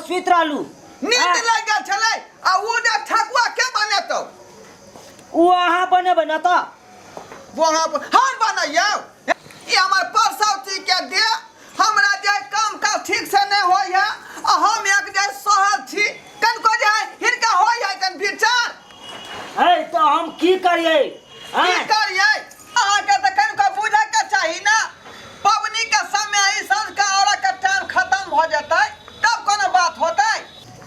सुति रहलू। नींद आँय, लागि गेल छलै आ ओ जे ठकुआ के बनेतौ? ओ अहाँ बनेबै ने तऽ। वहाँ पर हम बनैयौ? ई हमर परसौती के दे हमरा जे काम काज ठीक से नहि होइ है आ हम एक जे सहल छी, कनको जे है हिनका होइ है कन विचार। है तऽ हम की करियै? की आँय, करियै? अहाँके तऽ कनिको बुझैके चाही ने, पबनीके समय ई साँझका औरके टाइम खतम भऽ जेतै तब कोनो बात होतै।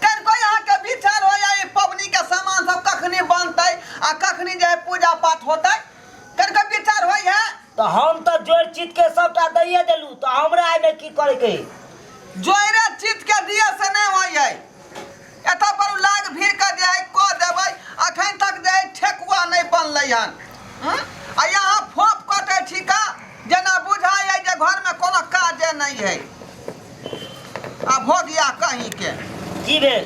कनिको अहाँके विचार होइए ई पबनीके सामान सब कखनी बनतै आ कखनी जे है पूजा पाठ होतै, कनिको विचार होइ है? तऽ हम तऽ जोड़ि चित के सबटा दैये देलू, तऽ हमरा एहिमे की करैके है? जोड़े चित के दिए से नहि होइ है, एतऽ पर लाग भीड़ के जे है कऽ देबै। अखन तक जे है ठेकुआ नहि बनलै हन, हूँ? आ यहाँ फोप कटै छी का जेना बुझाइ है जे घरमे कोनो काजे नहि है आ भोगिया कहीं के। की भेल?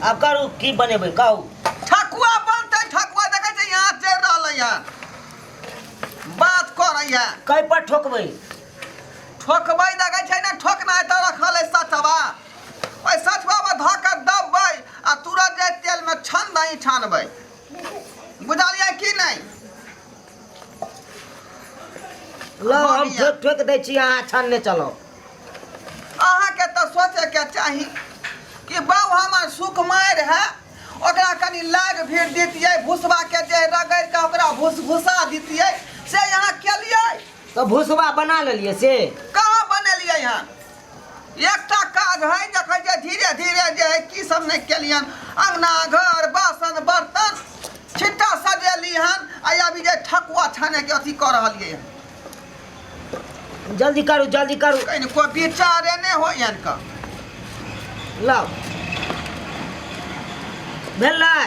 आब करू, की बनेबै कहू। ठकुआ बनतै, ठकुआ। देखै छै यहाँ चलि रहलै हन, बात करै है। कै पर ठोकबै? ठोकबै, देखै छै ने, ठोकनाइ तऽ रखल है सचवा, ओहि सचवा पर धऽ कऽ दबबै आ तुरंत जे तेलमे छन दही छानबै, बुझलियै कि नहि? लौ, हम बढ़िया। ठोकि ठोकि दै छी, अहाँ छानने चलू। अहाँके तऽ सोचैके चाही कि बाउ हमर सुकुमारि है, ओकरा कनि लाग भीड़ दितियै, भुसबाके जे रगड़ि कऽ ओकरा भुस भुसा दितियै, से अहाँ केलियै? तऽ भुसबा बना लेलियै से? कहाँ बनेलियै हन? एकटा काज है, देखै छै धीरे धीरे जे है की सब नहि केलियन, अङ्गना घर बासन बर्तन छिट्टा सजेली हन आ अभी जे ठकुआ छानेके अथी कऽ रहलियै हन। जल्दी करू, जल्दी करू। कहीं कोइ विचारे नहि होइ हन का। लाउ, भेलै?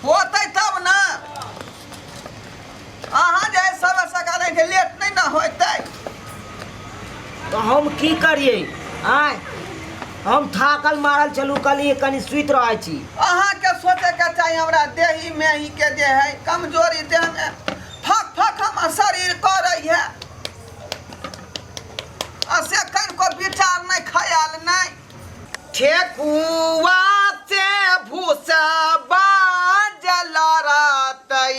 होतै तब ने। अहाँ जे है सबे सकाल के लेट नहि ने होतै। तऽ हम की करियै? आँय, हम थाकल मारल चलू, कहलियै कनि सुति रहै छी। अहाँके सोचैके चाही हमरा देही मेही के जे है कमजोरी, देहमे फक फक हमर शरीर करै है आ से कनिको विचार नहि, खयाल नहि। ठेकुआ से भूसबा जलरतै,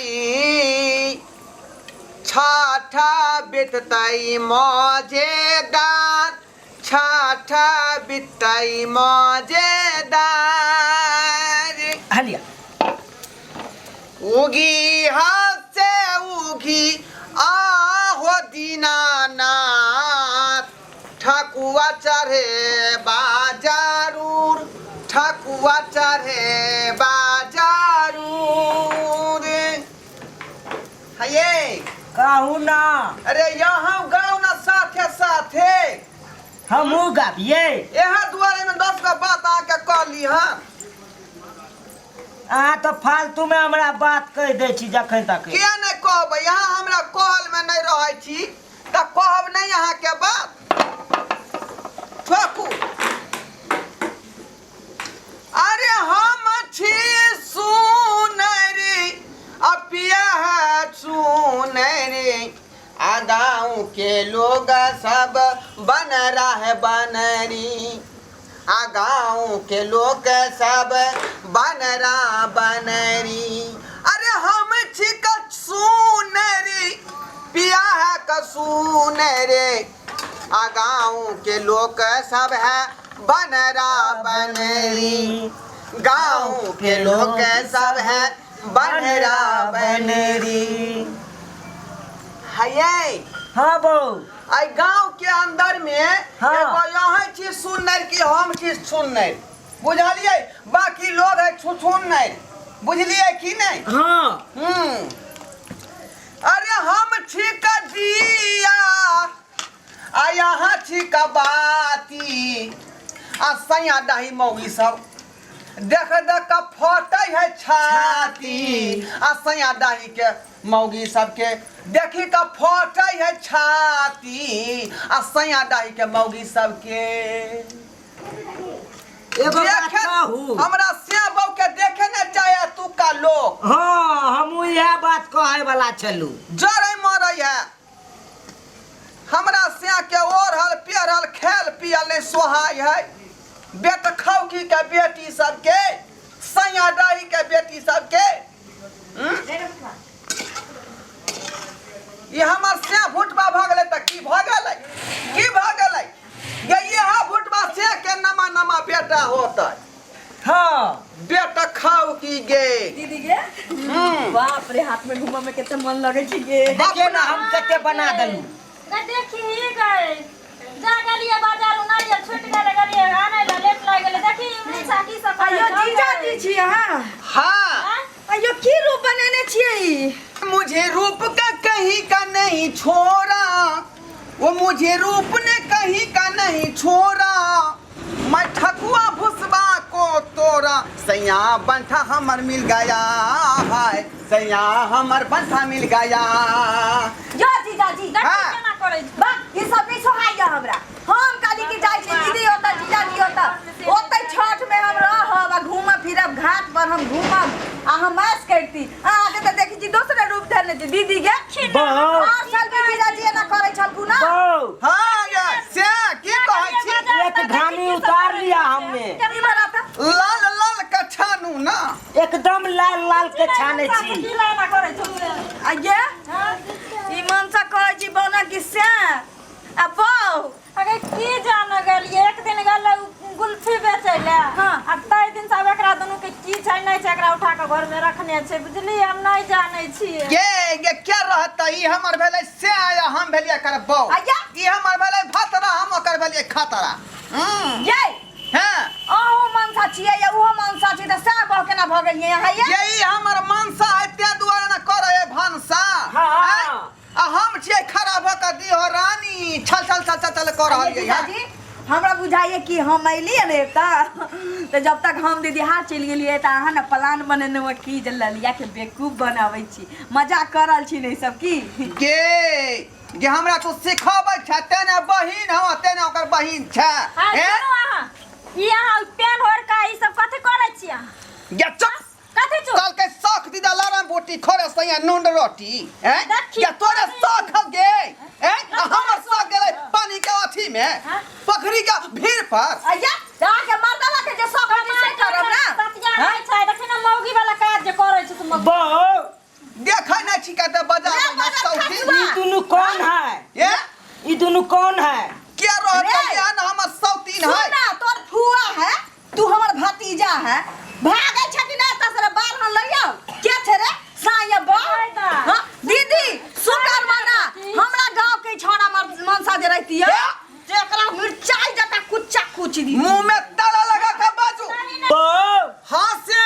छठ बिततै मजेदार, छठ बिततै मजेदार। हलिया। उगी हसे उगी आहो दीनानाथ, ठकुआ चढ़े बाजारूर, ठकुआ चढ़े बाजारूर। हये। कहू ना। अरे यहाँ गाँव ना साथे साथे। हमहूँ गाबियै। इएह दुआरे ने 10 गो बात अहाँके कहली हन। अहाँ तऽ फालतूमे हमरा बात कहि दै छी जखन तक। किया नहि कहबै? यहाँ हमरा कहलमे नहि रहै छी तऽ कहब नहि अहाँके बात? ठोकू। अरे हम छी सुनरी आ पिया है सुनरी, आ गाँव के लोग सब बन रहा बनरी, आ गाँव के लोग सब बनरा बनरी। अरे हम छी सुनरी, पिया है कसूनरे, आ गाँव के लोग सब है बनरा बनरी, गाँव के लोग सब है बनरा बनरी। हये। हाँ बौ। आई गांव के अंदर में एगो यहाँ छी सुनर कि हम छी सुनर, बुझलियै? बाकी लोग है छुछुनर, बुझलियै कि नहीं? हाँ। अरे हम छी कजिया आ यहाँ छी कबाती, आ सैया डाही मौगी सब देख देख के फटै है छाती, आ सैया डाही के मौगी सबके देखी के फटै है छाती, आ सैया डाही के मौगी सबके एगो बात देखे कहू। हमरा से बहू के देखे ने चाहे तू का लोग। हाँ, हमहूँ इएह बात कहै वाला छलू। जरै मरै है हमरा से के ओढ़ल पेरल खेल पियल नहीं सोहाय है। बेट खौकी के बेटी सबके सैया डाही के बेटी सबके। ई हमर से भुटबा भऽ गेलै तऽ की भऽ गेलै, की भऽ गेलै गे? इएह भुटबा से के नमा नमा बेटा होतै। हाँ। बेटा खाउ की गे दीदी गे? बाप रे, हाथ में घूमऽ में कते मन लगै छै गे। देखिए ना, हम कते बना देलू। गै देखी गै, जा गेलियै बाजार, नारियल छूटि गेलै, गेलियै आनै लए, लेट लागि गेलै। देखी निशा की सब करै अयो छौ जीजा गै? जी छी अहाँ? हाँ। अयो की रूप बनेने छियै ई? मुझे रूप का कहीं का नहीं छोड़ा, वो मुझे रूप ने कहीं का नहीं छोड़ा, मैं ठकुआ भुसबा को तोरा, सैया बंठा हमर मिल गया है, सैया हमर बंठा मिल गया। यो जीजाजी। देखी हाँ। केना करै छौ। बा, ई सब नहीं सोहाइया हमरा। हम काली की जाइ छी दीदी ओतऽ, जीजाजी ओतऽ, ओतै छठ में हम रहब आ घूमब फिरब, घाट पर हम घूमब आ हम ऐश करती। अहाँके तऽ देखै छी दोसरे रूप धरने छी दीदी गे। बहु। आर साल भी जीजाजी एना करै छलखुन ना? बहु। हाँ ये से की कहै छी? एक घानी उतार लिया हमने। ई वाला तऽ लाल लाल के छानू ना। एकदम लाल लाल के छाने छी। की लाना करै छौ से? आ ये हाँ? ई मनसा कहै छी बौना कि से आ बौ। अगे की जान गेलियै, एक दिन गेलै उ गुल्फी बेचै लए। हाँ। आ ताहि दिन से आब एकरा दुनू के की छै नहि छै, एकरा उठा कऽ घर में रखने छै, बुझलियै? हम नहि जानै छियै। ये ये क्या रहता? ई हमर भेलै से आया, हम भेलियै एकर बौ। आया। ई हमर भेलै भतरा, हम ओकर भेलियै खतरा। ये हाँ। अहूँ मनसा छियै या ओहो मनसा छी तऽ सएह बह केना भऽ गेलियै अहाँ ये? ये ई हमर मनसा है, ते दुआरे न करै है भनसा। हाँ। आँय? आ हम छियै खड़ा भऽ कऽ दिहो रानी छल छल छल छल छल कऽ रहल ये। जीजाजी, हमरा बुझाइए कि हम अयलियै ने एतऽ तऽ जब तक हम दीदी हाथ चलि गेलियै तऽ अहाँ ने प्लान बनेने हुए की जे ललियाके बेवकूफ बनाबै छी, मजाक कऽ रहल छी ने ई सब की? गे जे हमरा तू सिखबै छ, तेने बहिन हम तेने ओकर बहिन छ। हाँ, हैं? सुनू अहाँ, ई अहाँ पेन ओढ़ कऽ ई सब कथी करै छी अहाँ? गे चुप। कथी चुप? कल के शौक दीदा लरम बोटी खोरे सैया नून रोटी हैं? देखी। गे तोरे शौक हो गे हैं? आ हमर शौक गेलै पानी के अथी में। हाँ? पोखरी के भीड़ पर। अय्या अहाँके मर्दावा के जे शौक होइत छै से करब ना। सतिया नहि छै, देखी ने मौगी वाला काज जे करै छै तुम। बहु। देखै नहि छी कते बाजार रे में बदर सौती। खसुआ। ई दुनू कौन है? ये ई दुनू कौन है? के रहतै? रे। यहाँ न हमर सौतीन है। सुन ना, तोर फुआ है, तू हमर भतीजा है, भागै छै कि नहि एतऽ से रे? बाल हन लइयौ के छै रे साया बा? फायदा। हाँ दीदी, सुकर मना हमरा गांव के छोड़ा मनसा जे रहती है जे एकरा मिर्चाई जका कुच्चा कुच दी। मुंह में ताला लगा के बाजू। बहु। हाँ से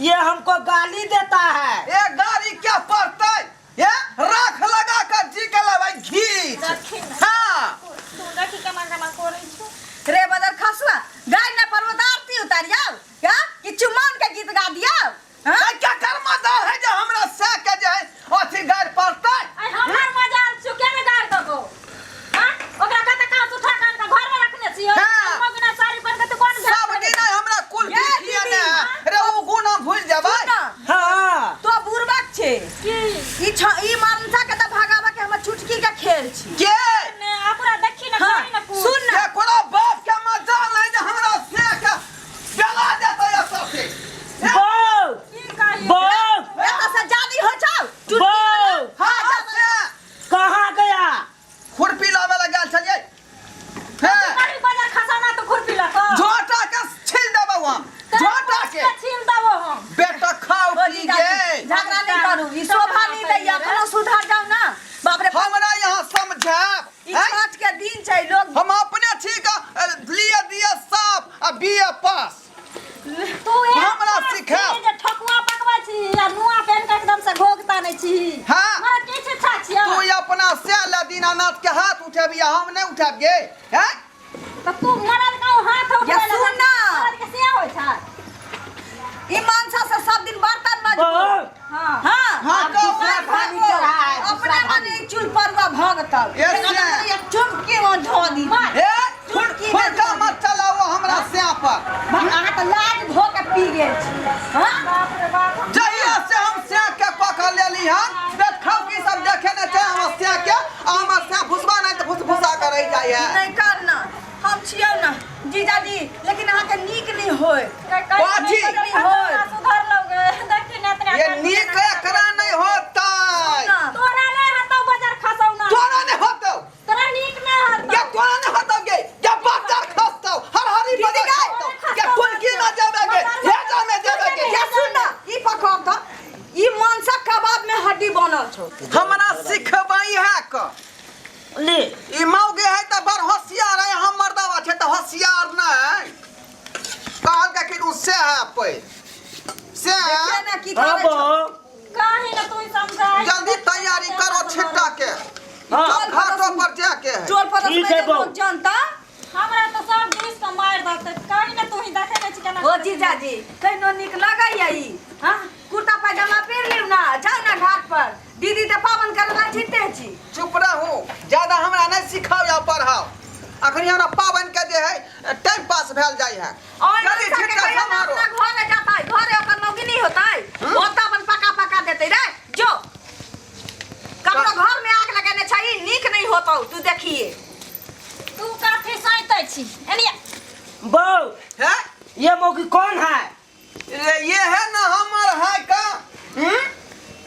ये हमको गाली देता है। ये गाली क्या पड़तै? ये राख लगा के जी के लेबै घीच। देखी ने। हाँ। तू देखी केना केना करै छौ। रे बदर खसुआ, गाय ना पर्वत आरती उतारियौ क्या कि चुमान के गीत गा दियौ? हाँ? ए, क्या कर मजा है जे हमरा से के जे है अथी गारि पड़तै? आइ हमर मजाल छौ, केना गारि देबौ? हाँ? ओकरा कतऽ कहाँ से उठा कऽ आनि कऽ घरमे रखने छियै? हाँ। मगना साड़ी पहिन कऽ तू कोन घर सब दिन हमरा कुल ये खिया दीदी, ने रे ओ गुना भूल जेबै। सुन ना, हाँ। तो बुड़बक छै। की? ई छ ई मनसा के तऽ भगाबा के हमर चुटकी के खेल छी। के? ने ओकरा देखी ने। हाँ, करी ने कुछ। सुन ना। केकरो बाप के मजा नहीं जे हमरा से के जला देतै एतऽ से। बहु। की कहियौ? बहु। एतऽ से जानी हो जाओ चुटकी। बहु। हाँ हाँ से कहाँ गया? खुरपी लाबे लए गेल छलियै। हैं? करी बाजार खसाना तऽ खुरपी लऽ कऽ। झोटा के छील देबौ हम, झोटा के छील देबो हम। बेटा खाउ ओ की जीजाजी, गे? झगड़ा नहीं करू, ई शोभा नहीं दैया, अपनो सुधर जाओ ना। बाप रे बाप। हमरा यहाँ समझायब ई हैं? छठ के दिन छै लोग। हम अपने ठीक लिए दिए साफ आ बीए पास। तू एक हमरा पास सिखायब। छी जे ठकुआ पकबै छी आ नुआ पहिन कऽ एकदम से घोघ तानै छी। हाँ। मरद की शिक्षा छियै? तू अपना से ले दीनानाथ के हाथ उठेबी, हम नहीं उठेब गे हैं? तऽ तू मरद के हाथ उठबै या लए सुन ना। मरद के से होइ छै। ई मनसा से सब दिन बर्तन मजबू। बहु। हाँ। हाँ। हाँ, अब दूसरा घानी चढ़ा है, अपने दूसरा मने घानी। चूल परुआ भगतौ। ये एकरा से। तऽ एक चुटकी में धो दी। मार। ए चुटकी में फुरका धो दी। मत चलाओ हमरा से पर। अहाँ तऽ लाज धो के पी गेल छी। हाँ? बाप रे बाप। जहिया से हम से के पकड़ लेली हन, देखौ की सब देखे ने छै हमर से के, आ हमर से भुसबा नहीं तऽ भुसभुसा के रहि जाइए। नहीं कर ना, हम छियौ ना जीजाजी, लेकिन अहाँ छौ। हमरा सिखबै है क ले। ई मौगे है तऽ बड़ होशियार है, हम मर्दावा छै तऽ होशियार नहि। कहल के कि उससे है पै से। देखिए ना की हाँ करै छौ। बहू। कहीं ना तू समझाई। जल्दी तैयारी करो छिट्टा के। हाँ। सब घाटो पर जाके है। टोल पड़ोस ठीक में है जे बहू। लोग जनता। हमरा तो सब घुस के मार देते। कहीं ना तू ही देखे नहीं छी केना। ओ जीजाजी, कहिनो नीक लगैया ई? हाँ, कुर्ता पैजामा पहिर लिउ ना, जाउ ना घाट पर। दीदी तऽ पाबनि करे ला जीते छी। चुप रहू, ज्यादा हमरा नहीं सिखाओ या पढ़ाओ। अखनी हमरा पाबनि के जे है टाइम पास भेल जाइ है। और जल्दी इंसान के छिट्टा कहियो ना सम्हारो। अपना घरे जाता है, घरे ओकर मौगी नहीं होता है, ओतऽ अपन पका पका देते रे। जो ककरो घर में आग लगेने छै, ई नीक नहीं होतौ, तू देखिए। तू काफी सैतै छी एनिया। बहू। है? ये मौगी कौन है? ये ये है ना हमर है का। हम्म?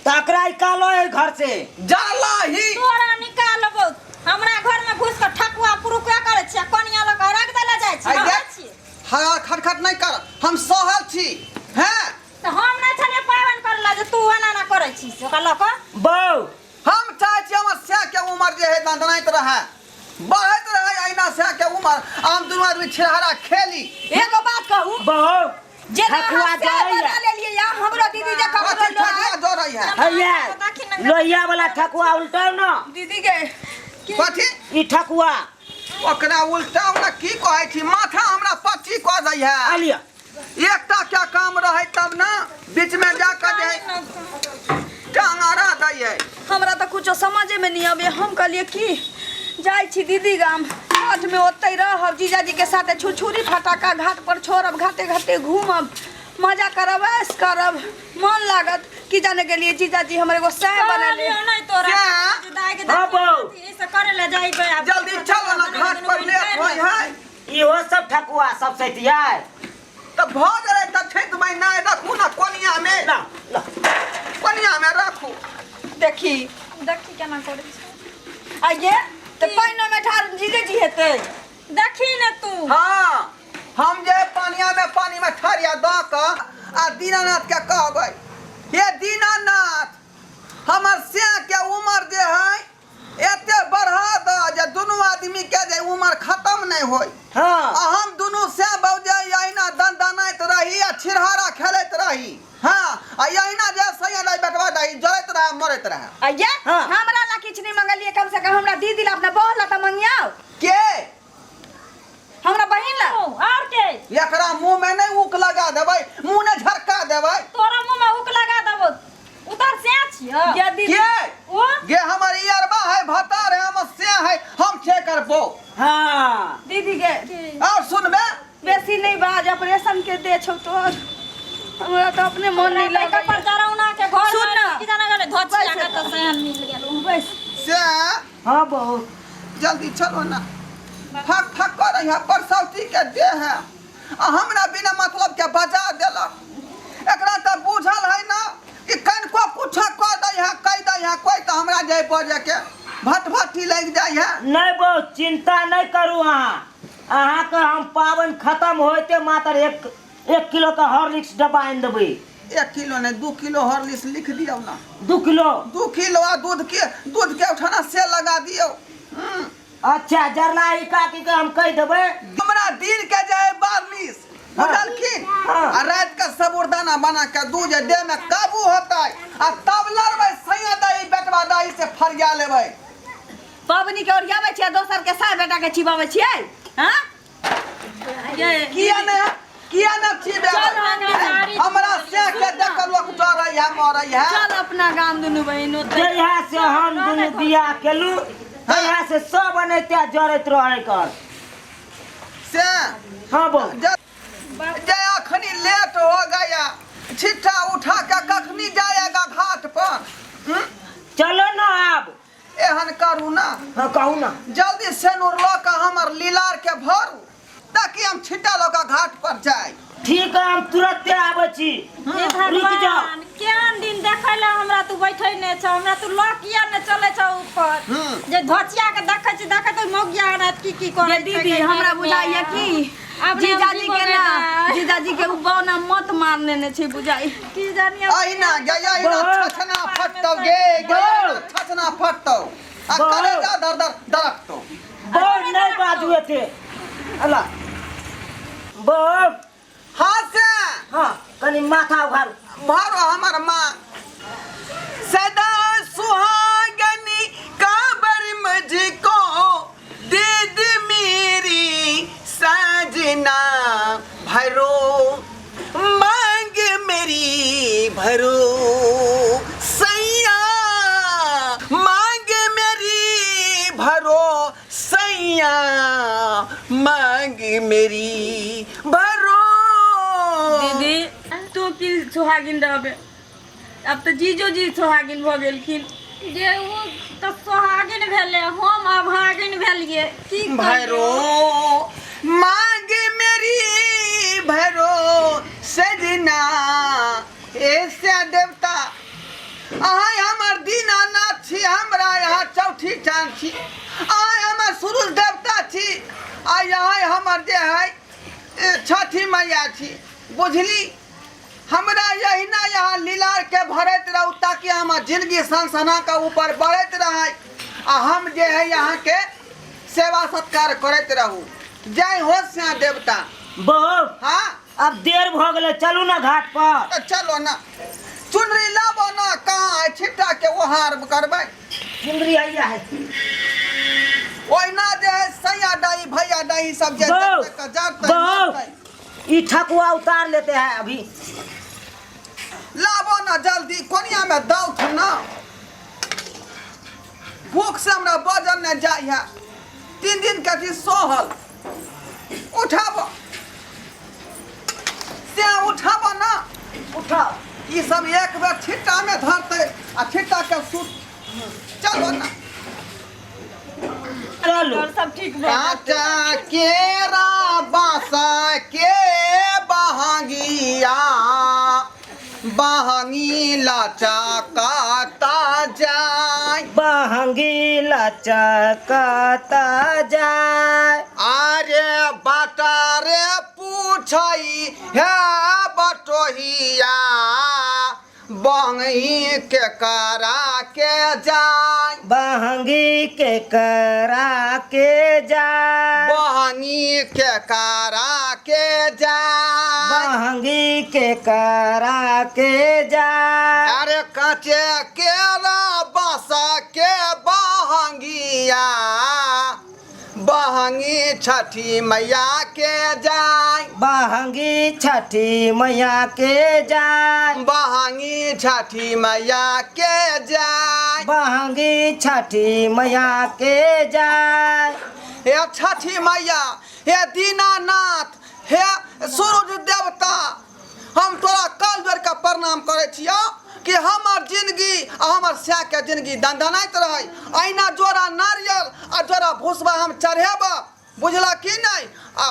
तकरा निकालो है घर से। जाला ही। तोरा निकालबो, हमरा घर में घुस के ठकुआ पुरुकुआ करै छियै, कनिया लग रख देले जाइ छी। आई रहै देख। छियै। हरा खटखट नहीं कर, हम सहल छी हैं। तऽ हम नहि छलियै पाबनि करै लए जे तू एना एना करै छी से ओकरा लऽ कऽ। बहू। हम चाहे छी हमर सह के उम्र जे है दंदनाइत रहे, बढ़ैत रहे अहिना सह के उम्र, हम दुनू आदमी छिड़हरा खेली। एगो बात कहू? बहू। जे ठकुआ अहाँ से जरैया। बना लेलियै या हमरो दीदी जे ककरो कथी ठकुआ जरै है? हैया लोहिया वाला ठकुआ उल्टाउ ना। दीदी के कथी? ई ठकुआ। ओकरा उल्टाउ ना की कहै छी, माथा हमरा पच्ची कऽ दै है। आ लिअ। एकटा क्या काम रहे तब ना बीच में जाकर जे टांग अड़ा दै है। हमरा तऽ कुछो समझे में नहीं आबे। हम कहलिए कि जाइ छी दीदी गाम, छठ में ओतै रहब, जीजाजी के साथे छुरछुरी फटाका घाट पर छोड़ब, घाटे घाटे घूमब, मजा करब, ऐश करब, मन लागत। की जाने गेलिए जीजाजी हमर एगो सैह बनेले। कहलियौ नहि तोरा क्या? जे दाइ के हाँ, बहू। ई से करे लए जइबै आब। जल्दी चलो ना घाट पर लेट होय है। इहो सब ठकुआ सब सैतियै। तऽ भऽ गेलै तऽ ठेक महीना रखू ना कोनिया में। ना ना। कोनिया में रखू। देखी। देखी केना करै छै। आइये तऽ पानिओ में ठाढ़ जीजेजी हेतै। देखी ने तू। हाँ, हम जे पानिया में पानी में ठरिया दऽ कऽ आ दीनानाथ के कहबै, हे दीनानाथ, हमर सैह के उम्र जे है एते बढ़ा दऽ जे दुनू आदमी के जे उम्र खत्म नहीं होय। हाँ। आ हम दुनू सैह बौजे अहिना दनदनाइत रही आ छिड़हारा खेलैत रही। हाँ, आ अहिना जे सैया दाइ बेटवा दाइ जरैत रहे मरैत रहे। आइये हाँ। हमरा ला किछु नहीं मंगलिए, कम से कम हमरा दीदी ला अपना बहन ला तऽ मंगियाओ। के? हमरा बहिन ला। और के? एकरा मुंह में नहीं ऊक लगा देबै, मुंह ने झरका देबै। तोरा मुंह में ऊक लगा देबो। उधर से छियो। ये दीदी। के? ओ? ये हमर इयरबा है, भतार है, हमर से है, हम छे करबो। हाँ। दीदी के। और सुनबे? बेसी नहीं बाज, ऑपरेशन के दे छौ तोर। हमरा तऽ अपने मन नहीं लड़का लगैया। पर जरौना के घर सुन ना। की जाना गेलै धोचिया के तऽ से मिल गेल। बस। से? हाँ बहू। जल्दी चलो ना, फक फक कर रही है, परसौती के दे है आ हमरा बिना मतलब के बजा देलक। एकरा तऽ बुझल है ना कि कनिको कुछ कह दै है, कह दै है कोई तऽ हमरा जाय बजे के भटभटी लागि जाइ है। नहीं बहू, चिंता नहीं करू अहाँ। अहाँके हम पाबनि खत्म होइते मात्र एक किलो के हॉर्लिक्स डब्बा आनि देबै। 1 किलो नहीं, 2 किलो हॉर्लिक्स लिख दियौ ना। 2 किलो? 2 किलो आ दूध के उठाना से लगा दियौ। अच्छा, जरलाही काकी के हम कहि देबै। हमरा दिन के जाय बार्लिस बुझलखिन। हाँ। आ रात के सबुरदाना बना के दूध जे देह में काबू होतै आ तब लड़बै सैया दही बेटवा दही से फरिया लेबै। पबनी के ओरियाबै छियै, दोसर के साय बेटा के चिबाबै छियै। हाँ? किया ने, किया ने चिबेबै? चल हम हमरा से के देखल लोक डरै है मरै है। चल अपना गाम दुनू बहिन ओतै। जहिया से हम दुनू बियाह केलू तहिया से सब एनाहिते जरैत रहै कर। से? हाँ बहू। जे अखनी लेट हो गया, छिट्टा उठा के कखनी जाएगा घाट पर? चलो ना आब। एहन करू ना। हाँ कहू ना। जल्दी सेनुर लऽ के हमर लीलार के भरू ताकि हम छिट्टा लऽ के घाट पर जाय। ठीक है, हम तुरंते आबै छी। हे रुक जाओ। भगवान, केहन दिन देखै लए हमरा तू बैठै नहि छौ, हमरा तू लऽ किया नहि चलै छौ ऊपर? जे धोचिया के देखै छी, देखै तो मौगिया हनात की की करै ये दीदी, छै। हमरा बुझाइया कि आब नहि हम जीजाजी जीबो के ना, नहि। जीजाजी के उ बौना मत मारने ने छै बुझाइ। की जानिए। अहिना गया, अहिना बहुत। छछना फटतै। फटतौ गे गे छछना फटतौ आ बौ। कलेजा दर दर दरकतौ। बौ, नहीं बाजू एते अल्लाह बौ। हाँ से। हाँ, कनी माथा उघारू। भरो हमर माँ सदा सुहागनी काबर मुझको दे दे मेरी साजना भरो मांग मेरी भरो सैया मांग मेरी भरो सैया मांग मेरी भरो। दीदी, तू की सुहागिन रहबे, अब तऽ जीजो जी सुहागिन भऽ गेलखिन। जे ओ तऽ सोहागिन भेलै, हम अभागिन भेलियै, की करियै? भरो मांग मेरी भरो सजना। ऐसे देवता अहाँ हमर दीनानाथ छी, हमरा यहाँ चौठी चाँद छी, अहाँ हमर सूरज देवता छी आ यहाँ हमर जे है छठी मैया छी। बुझली, हमरा यहिना यहाँ लीलार के भरैत रहू ताकि हमर जिंदगी सनसना के ऊपर बढ़ैत रहे आ हम जे है यहाँ के सेवा सत्कार करैत रहू। जय हो श्या देवता। बौ। हाँ। अब देर भ गेलै, चलू ना घाट पर। तऽ चलो ना, चुनरी लाबो ना। कहाँ है छिट्टा के ओहार करबै? चुनरी हैया है। ओहिना जे है सैया डाही भैया डाही सब जे बौ, जरतै तऽ जरतै, बौ। मरतै। ई ठकुआ उतार लेते हैं अभी। लाबो ना जल्दी, कोनिया में दौथ ना, भूख से हमरा बजल ने जाइ है, 3 दिन के थी सहल। उठाबो से, उठाबो ना। उठाओ। ई सब एक बेर छिट्टा में धरतै आ छिट्टा के सूत। चलो ना। चलू। और सब ठीक भऽ जेतै। काचा केरा बासा के बहंगिया बहंगी लाचा काता जाय। बहंगी लचकता जाय। अरे बाटा रे पूछई हे बटोहिया बहंगी के करा के जाय। बहंगी के करा के जाय। बहंगी के करा के जाय। बहंगी के करा के जाय। अरे काचे केरा बासा के बहंगिया बहंगी छठी मैया के जाय। बहंगी छठी मैया के जाय। बहंगी छठी मैया के जाय। बहंगी छठी मैया के जाय। हे छठी मैया, हे दीनानाथ, हे सूरज देवता, हम तोरा कल जोड़ के प्रणाम करै छियौ कि हमर जिंदगी आ हमर स्या के जिंदगी दंदनाइत रहै। अहिना जोड़ा नारियल आ जोड़ा भूसबा हम चढ़ेब, बुझला कि नहि? आ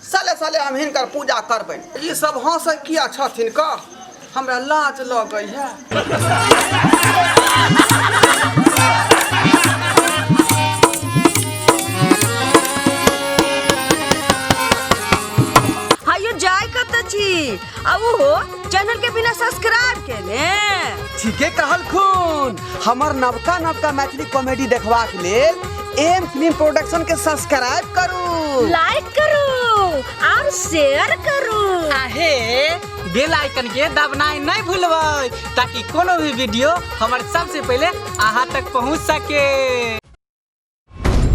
साले साले हम हिनकर पूजा करबै। ई सब हंसै किया छथिन कह? हमरा लाज लगै है। हायो, जाय कतऽ छी आ ओहो चैनल के बिना सब्सक्राइब केने? ठीके कहलखुन। हमर नवका नवका मैथिली कॉमेडी देखबाक लेल एम फिल्म प्रोडक्शन के सब्सक्राइब करू, लाइक करू और शेयर करू। आहे बेल आइकन के दबनाइ नहीं भूलबै ताकि कोनो भी वीडियो हमर सबसे पहले अहाँ तक पहुँच सके।